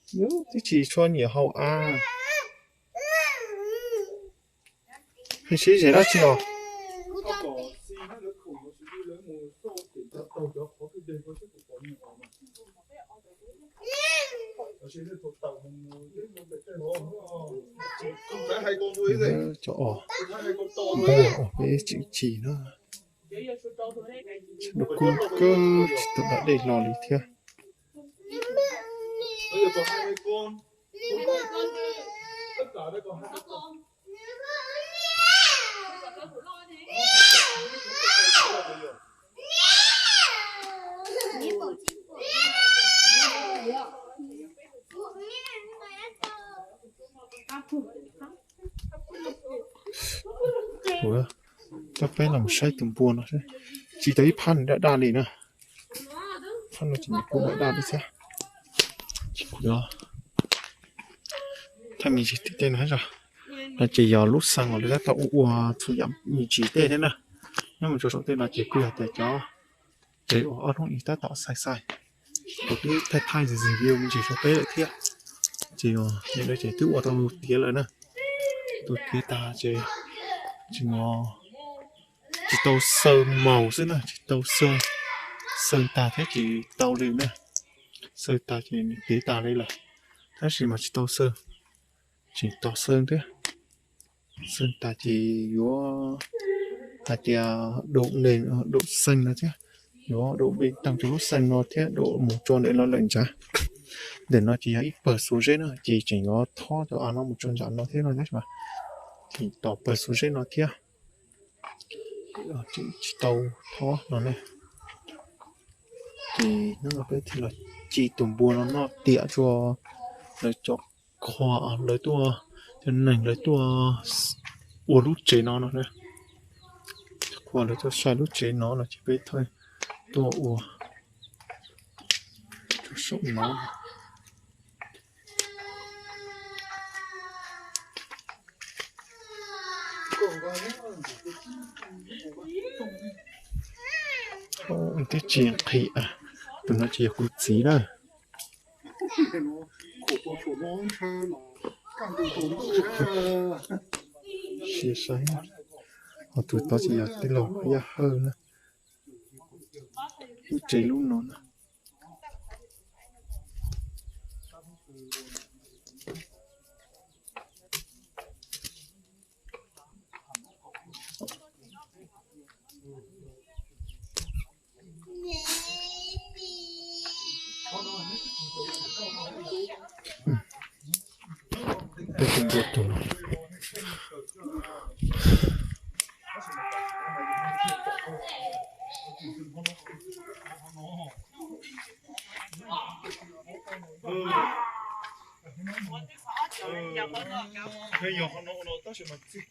Twb tsis tshua nyiam haus av. Pheej sib zes dab tsi os? Cov os, npua uas peb tseem chim no, sab nraud kub kawg tsis tau da dej hlo li thiab. Ua, coj peb los saib tus npua no, tsis tau ib phab nws daj daj li na. Phab no ces nws kuj daj daj li thiab. Ces kuv yuav thaij me ntsis tim tej no zog. No ces yog lub xeev uas lawv tab tom ua ua txhua yam me ntsis tej thiab na. Nyob mus rau saum tej no ces kuj yog tias cov tsev uas ob hnub ib tab tom xais xais. Kuv twb thaij thaij zim zim video me ntsis rau peb lawm thiab. Ces yog nim no ces twb ua tau tiav lawm na. Ua tiav tas ces tseem tsis tau xaws maus xwb na, tsis tau xaws, xaws tag thiab tsis tau li na. Xaws tag ces nws tiav tas li lawm, tab sis mas tsis tau xaws, tseem tos xaws thiab. Xaws tas ces yuav hais tias daum nees daum xeev no thiab, yuav daum npe tag rau lub xeev no thiab daum mus tso ntawm no lawm ntag. Ntawm no ces yog ib pawg xuas zeb na, ces tseem yuav thob cov av no mus tso ntsam no thiab no tab sis mas tseem tos pawg xuas zeb no thiab, tseem tsis tau thob no ne. Ces hnub no peb thiaj los ci tus npua no noj tiam tsua lawv cov qhua, lawv tuaj, cov neeg lawv tuaj ua lub tsev no no na. Qhua lawv tuaj sai lub tsev no no ces peb thawj tuaj ua rau saum no. Twb tsis nqhis, tus no ces yog kuv txiv na. Siab saib, ho tus tod ces yog tij laug Yaj Hawj na. Lub tsev lub no na. Peb tus npua tus no. Yog qhov no ua no tab sis mas txij